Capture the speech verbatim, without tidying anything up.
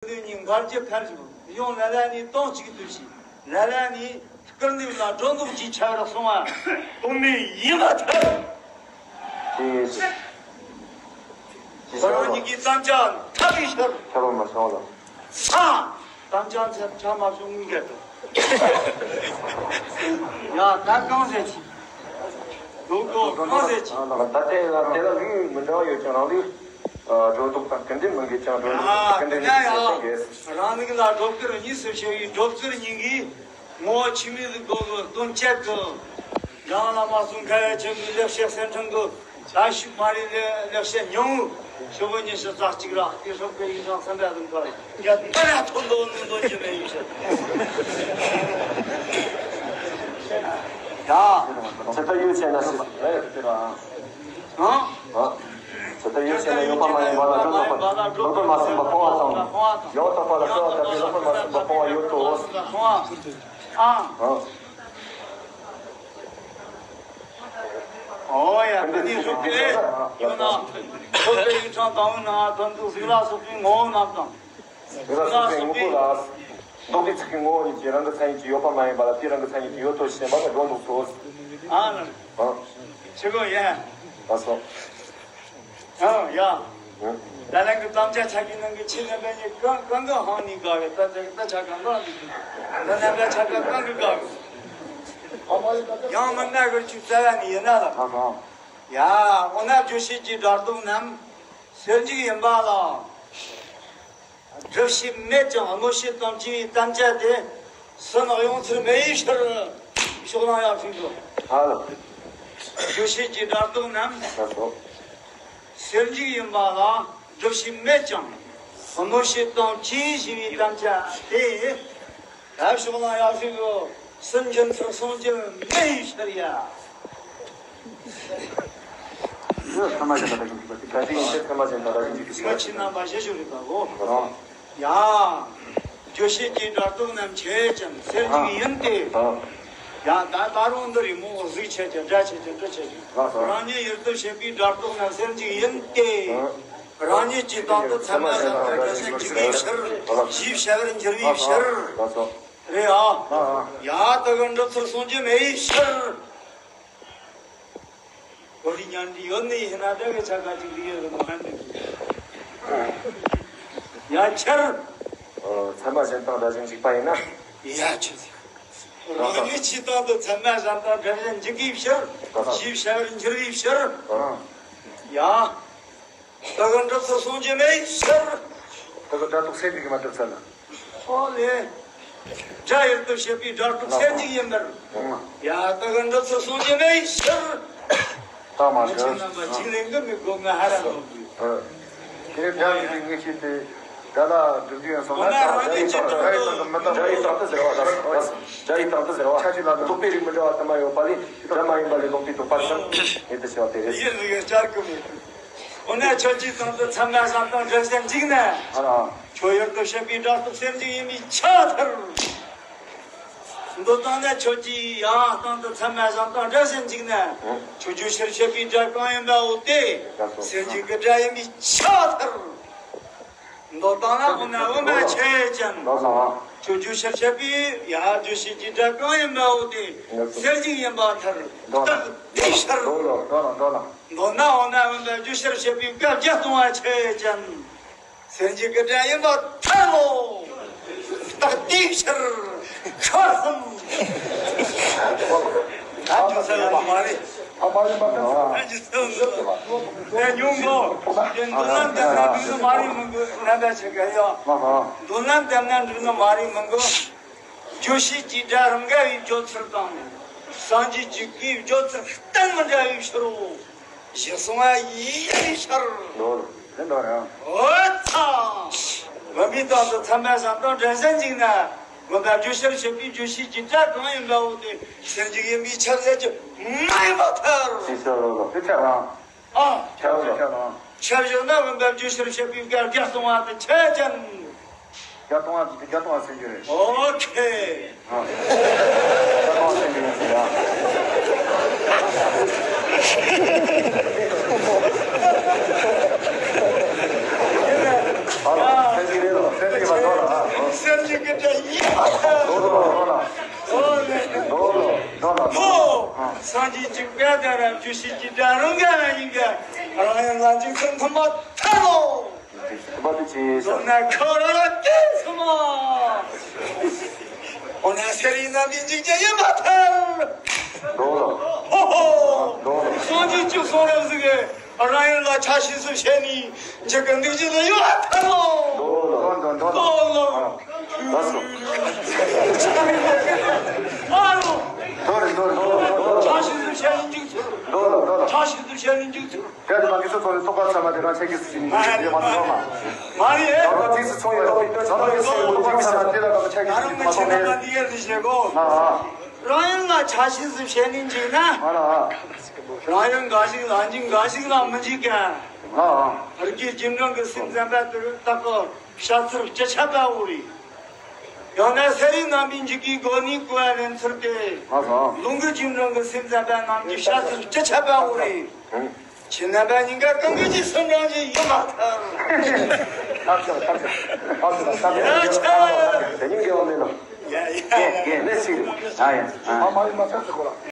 འདི་ཉིད་འགལ་གྱི་ཕན་ཞིག་ཡོང་ལ་ལ་ནི་སྟོང་གཅིག་ཏུ་ཞིག་ལ་ལ་ནི་སྐུར་འདེབས་ལ་སྒྲོ་འདོགས་ཀྱི་ཆ་བར་སོང་བ་དོན་མེད་ཡིན་པ་ཐལ། ཅེས་ཞེས་བྱ་བ་རང་ཉིད་ཀྱི་དམ་བཅའ་མཐའ་གིས་ཤར། ཁྱབ་པ་མ་བྱུང་ལ། ས། དམ་བཅའ་མཐའ་མ་བྱུང་ངེས་ཏུ། ཡ་ད་གང་ཟེར་གྱི། ལུགས་གོ་གང་ཟེར་གྱི། ད་ལྟའི་ལ་དེ་ལ་ལུས་མི་འདྲ་བ་ཡོད་ཀྱང་རང་ལུས། སྒྲོ་འདོགས་དང་སྐུར་འདེབས་མི་འགལ་ཀྱང་སྒྲོ་འདོགས་དང་སྐུར་འདེབས་གཉིས་སུ་འགལ། རང་ལུགས་ལ་སྒྲོ་སྐུར་གཉིས་སུ་ཕྱེ་བའི་སྒྲོ་སྐུར་གཉིས་ཀྱིས་ངོ་བོ་ཆི་མི་ཟིག་གོ་གི་དོན་བཅད་གི། རང་ལ་མ་སོང་ཁ་ཡ་ཆེན་པོའི་ལེགས་བཤད་གསེར་ཕྲེང་གི་ད་ཤུགས་མ་རེད་ལེགས་བཤད་ཉུང་ངུ་ཞོ་བོ་ཉི་ཤུ་རྩ་གཅིག་ར་དེ་སོགས་པའི་ཡིན་ཀྱང་སེམས་པ་ལུང་པར་རྒྱ་ད་ལ་ཐོན་དོ་ནུ་འདོན་གྱི་མེད་ཡིན་ཤག་ཡ། ཇི་ལྟར་ཡོད་ཅེ་ན་ཞེས། ཨང་། ཇི་ལྟར་ཡོད་ཅེ་ན་ཡོད་པ་མ་ཡིན་པ་ལ་སྒྲོ་འདོགས་པ། ལོག་པར་མ་སེམས་པ་སྤོང་བ་དང་། ཡང་དག་པ་ལ་སྤྲོ་བ་བཏབ་པས་ལོག་པར་མ་སེམས་པ་སྤོང་བ་ཡོད་དོ། ཨང་། ཨང་། ཨོ་ཡ། ད་ནི་ཧྲུག་གེ་ཡོད་ན། ཁོ་པའི་ཡིག་ཆང་དང་བོ་ན་དོན་དུ་གཟུགས་ལ་སོགས་པའི་ངོ་བོ་རྣམས་དང་། གཟུགས་ལ་སོགས་པའི་དངོས་པོ་ལ། ལྡོག་པའི་ཚིག་གི་ངོ་བོ་ཉིད་ཀྱིས་རང་གི་མཚན་ཉིད་ཀྱིས་ཡོད་པ་མ་ཡིན་པ་ལ་དེའི་རང་གི་མཚན་ཉིད་ཀྱིས་ཡོད་དོ་ཞེས་པ་ལ་སྒྲོ་འདོགས་སོ། ཨ་ལ། ཨ། ཆི་གོ་ཡ། ཨ་སོ། ཨ་ཡ། ཨ། ད་ལན་གྱི་དམ་བཅའ་ཆགས་ཀྱི་ནང་གི་ཆི་ནན་པ་ཉིད་གང་གང་གི་ཧང་ནི་དགའ་བའི་ད་ད་ད་ཆ་གང་གང་ནི་ད་ནན་པ་ཆ་ག་གང་གི་དགའ་བའི། ཡང་མི་སྣ་གི་ཆུ་རྩ་བ་ནི་ཡིན་ན་ལ། ཨ་སོ། ཡ། འོ་ན་བརྗོད་བྱེད་ཀྱི་སྒྲ་རྟོག་རྣམས་གསེར་འགྱུར་ཡིན་པ་ལ། སྒྲུབ་བྱེད་མེད་ཀྱང་གནོད་བྱེད་དང་བཅས་པའི་དམ་བཅའ་དེ་སུན་ཡོང་ཚུལ་མེད་པའི་ཕྱིར། ཕྱོགས་གླང་ཡབ་སྲས་སོ། ཧ་ལ། སྒྲུབ་བྱེད་ཀྱི་སྒྲ་རྟོག་རྣམས། ལགས་སོ། གསེར་འགྱུར་ཡིན་པ་ལ་སྒྲུབ་བྱེད་མེད་ཀྱང་གནོད་བྱེད་དང་བཅས་པའི་དམ་བཅའ་དེ། ད་ཕྱོགས་གླང་ཡབ་སྲས་སོ། སུན་འབྱིན་ཚུལ་གསུང་རྒྱུ་མེད་པའི་ཕྱིར་ཡ། ཚད་མ་གཞན་དང་བདག་གཞན་འཇིག་པ་སྟེ། གལ་ཏེ་ཡིན་ཕྱིར་ཚད་མ་གཞན་དང་བདག་གཞན་འཇིག་པའི་ཕྱིར། ཆོས་ཕྱི་ནང་པ་ཞེས་ཞུ་རིགས་པའོ། ཡ། རྗོད་བྱེད་ཀྱི་སྒྲ་རྟོག་རྣམས་ཆོས་ཅན། གསེར་འགྱུར་ཡིན་ཏེ། ཡ་ད་ད་རུང་འདི་རེད་མོ། གཟུགས་ཆོས་ཅན། སྒྲ་ཆོས་ཅན། དྲི་ཆོས་ཅན། རང་ཉིད་ཡུལ་དུ་བྱེད་པའི་སྒྲ་རྟོག་རྣམས་གསེར་འགྱུར་ཡིན་ཏེ། རང་ཉིད་ཀྱི་སྟེང་དུ་ཚད་མ་གཞན་དང་སྒྲ་གཞན་འཇིག་པའི་ཕྱིར། ཞེས་བྱ་བར་འགྱུར་བའི་ཕྱིར། རེད་ཨ། ཡ་ད་གི་འགྲུབ་ཚུལ་གསུང་རྒྱུ་མེད་པའི་ཕྱིར། གོ་རི་ཉན་འདི་ཡོད་ནི་ཡིན་ན་ད་གི་ཆ་ག་ཅིག་འདི་ཡོད་གི་མ་འདི། ཡ་ཕྱིར། ཚད་མ་གཞན་དང་སྒྲ་གཞན་འཇིག་པ་ཡིན་ན། ཡ་ཆི་ཟིག་རང་ཉིད་ཀྱི་སྟེང་དུ་ཚད་མ་གཞན་དང་སྒྲ་གཞན་འཇིག་པའི་ཕྱིར། ཞེས་བྱ་བར་འགྱུར་བའི་ཕྱིར། ཡ། ད་གི་འགྲུབ་ཚུལ་གསུང་རྒྱུ་མེད་ཕྱིར། ད་གི་སྒྲ་རྟོག་གསལ་འགྲིག་གི་མ་གྲུབ་ཚར་ན། ཨོ་ལེ། སྒྲ་ཡུལ་དུ་བྱེད་པའི་སྒྲ་རྟོག་གསལ་འགྲིག་ཡིན་པར། ཡ་ད་གི་འགྲུབ་ཚུལ་གསུང་རྒྱུ་མེད་ཕྱིར། ད་མ་མི་ཆེན་རྣམ་པ་ཅིག་ལེན་གི་མི་དགོས། ང་ཧ་ར་ལོ་དགོས། དེ་ནས་སྒྲ་ཡི་ངེས་ཤེས་དེ་སྒྲ་ལ་སྒྲུབ་རྒྱུ་ཡང་སོང་ན། སྒྲ་ཡི་སྟེང་དུ་སྒྲ་ཡི་སྟེང་དུ་མི་རྟག་པ། སྒྲ་ཡི་སྟེང་དུ་ཟེར་བ་ལ། སྒྲ་ཡི་སྟེང་དུ་ཟེར་བ། ཆ་ཅི་ལ་ལྡོག་པའི་རིགས་མི་འདྲ་བ་དུ་མ་ཡོད་པ་ལས་སྒྲ་མ་ཡིན་པ་ལས་ལྡོག་པའི་ལྡོག་པ་ཙམ་ངེས་དུ་བྱ་བ་དེ་རེད། ཡིད་ལ་ཡོད་བྱར་གི་མེད། འོ་ན་ཁྱོད་ཀྱི་སྟེང་དུ་ཚད་མ་གཞན་དང་སྒྲ་གཞན་འཇིག་ན། ཨ་ར། ཁྱོད་ཡུལ་དུ་བྱེད་པའི་སྒྲ་རྟོག་གསལ་འཇིག་ཡིན་པས་ཁྱབ་ཐལ། མདོར་བཏང་ན་ཁྱོད་ཀྱི་ཡང་སྟེང་དུ་ཚད་མ་གཞན་དང་སྒྲ་གཞན་འཇིག་ན། ཁྱོད་རྗོད་བྱར་བྱེད་པའི་སྒྲ་གང་ཡིན་པའོ་དེ་གསལ་འཇིག་གི་སྒྲ་ཡིན་པས་ཁྱབ་ཐལ། མདོར་བཏང་ན་འོ་ན་འོ་མ་ཆོས་ཅན། ཁྱོད་རྗོད་བྱར་བྱེད་པའི་ཡང་རྗོད་བྱེད་ཀྱི་སྒྲ་གང་ཡིན་པའོ་དེ་གསལ་འཇིག་ཡིན་པ་ཐལ། རྟགས་འདིའི་ཕྱིར། མདོར་ན་འོ་ན་འོ་ན་རྗོད་བྱར་བྱེད་པའི་སྐབས་བརྒྱད་སྟོང་བ་ཆོས་ཅན། གསལ་འཇིག་གི་སྒྲ་ཡིན་པ་ཐལ་ལོ། རྟགས་དེའི་ཕྱིར་ཁ་གསུམ། ད་ཅུང་ཟད་ཡོད་པ་མ་རེད། ཨ་མ་ཡིན་པ་ཐལ། ད་ཅུང་ཟད་ཡོད་པ། ཨེ་ཉུང་གོ། དེ་མདུན་ལམ་བདེན་ན་འགྲིག་ནི་མ་རེད་མི་དགོས། རྣམ་པ་ཆེ་ག་ཡ། མདུན་ལམ་བདེན་ན་འགྲིག་ནི་མ་རེད་མི་དགོས། རྗོད་བྱེད་ཀྱི་སྒྲ་རང་འགལ་བའི་བརྗོད་ཚུལ་དང་། སངས་རྒྱས་ཀྱི་བཀའི་བརྗོད་ཚུལ་གཏན་མི་འདྲ་བའི་ཕྱིར་རོ། ཞེས་གསུངས་པ་ཡིན་ཕྱིར། འདོད། འདོད་རང་། འོ་ཚ། དགོན་པའི་སྟེང་དུ་ཚད་མ་གཞན་དང་སྒྲ་གཞན་འཇིག་ན། དགོན་པ་རྗོད་བྱར་བྱེད་པའི་རྗོད་བྱེད་ཀྱི་སྒྲ་གང་ཡིན་པའོ་དེ་གསལ་འཇིག་ཡིན་པས་ཁྱབ་ཟེར་རྒྱུ་མ་ཡིན་པ་ཐལ། ཞེས་སོ། དེ་ཁྱབ་རང་། ཨ། ཁྱབ་རང་། ཁྱབ་རང་། ཁྱབ་བཞག་ན་དགོན་པ་རྗོད་བྱར་བྱེད་པའི་སྒྲ་བརྒྱད་སྟོང་བ་དེ་ཆོས་ཅན། བརྒྱ་སྟོང་བ་དེ་བརྒྱ་སྟོང་བ་ཟེར་རྒྱུ་རེད། ཨོ་ཁེ། ཅིག་གི་སྒྲ་ཡིན་པ་ལྟར། འགྲོ་ལ་འགྲོ་ལ། འོ་ལེ། འགྲོ་ལ་འགྲོ་ལ། ཧོ། སངས་རྒྱས་ཀྱི་བཀའ་ལྟར་ར་བཅུ་བཞི་གི་སྒྲ་རང་ག་ལ་ཡིན་ག། རང་ཡུལ་ལ་འཇིགས་ཚུལ་མཐུན་པར་ཐལ་ལོ། མཐུན་པ་དེ་ཅི་ཡིན་ཟེར། ལོ་ན་ཁོ་རང་ལ་སྐད་སོང་མ། འོ་ན་གསེར་གྱི་རྣམ་པའི་འཇིགས་བྱེད་ཡིན་པར་ཐལ། འགྲོ་ལ། ཧོ་ཧོ། འགྲོ་ལ། སངས་རྒྱས་བཅུ་གསུང་རབ་ཟིག་གི། རང་ཡུལ་ལ་ཆགས་ཞེན་སུ་བྱས་ནས་འཇིགས་ཀྱི་འདུག་ཅི་ལ་ཡོད་ཨ་ཐལ་ལོ། འགྲོ་ལ། འགྲོ་ལ། ལགས་སོ། ཨ་ལོ། འགྲོ་རེ་འགྲོ་རེ་འགྲོ་རེ་འགྲོ་རེ། ཆགས་ཞེན་སུ་བྱས་ནས་འཇིགས་ཚུལ། འགྲོ་ལ་འགྲོ་ལ། ཆགས་ཞེན་སུ་བྱས་ནས་འཇིགས་ཚུལ། དེ་ནི་མ་གི་སོ་སོ་ནས་རྟོགས་པ་ཚང་མ་དེ་རང་ཆ་གིས་སུ་ཞིག་ནི་འཇིགས་ཚུལ་མ་གཏོགས་མ། མ་རེད། ད་རང་ཐིག་སུ་ཚོང་ཡོད། ད་རང་ཡོད་སའི་རྟོགས་པ་ཚང་མ་དེ་ལ་ག་ཆ་གིས་སུ་ཞིག་མ་གཏོགས་མེད། ཨ་ཨ། རང་ཡུལ་ལ་ཆགས་ཞེན་སུ་བྱས་ནས་འཇིགས་ན། ཨ་ཨ། རང་ཡུལ་འགའ་ཞིག་ལ་འཇིགས། འགའ་ཞིག་ལ་མི་འཇིགས་ག། ཨ་ཨ། རིགས་ཀྱི་རྒྱུ་འབྲས་ཀྱི་སེམས་ཙམ་པ་དེར་བརྟག་གི་བཤད་ཚུལ་སྤྱི་ཁྱབ་པའོ་རེད། ཡང་ན་གསེར་གྱི་རྣམ་པའི་འཇིགས་ཀྱི་སྒོ་ནས་གོ་བ་ལེན་ཚུལ་ཏེ། ལུང་གི་རྒྱུ་འབྲས་ཀྱི་སེམས་ཙམ་པ་རྣམས་ཀྱི་བཤད་ཚུལ་སྤྱི་ཁྱབ་པའོ་རེད། ཁྱེད་རྣམ་པ་གཉིས་ཀ་གང་གི་ཅི་སུ་འདྲ་ཞིག་ཡོད་མ་ཐལ། ཐབས་ཤེས་ཐབས་ཤེས་ཐབས་ཤེས་ཐབས་ཤེས། ཡ་ཆ། དེ་གཉིས་འགལ་བ་མེད་ལ། ཡ་ཡ། ངས་ངས་ལས་ཤིག་རེད། ཨ་ཡ། ཨ་མ་ཡིན་མ་ཆགས་སུ་གོ་ལ།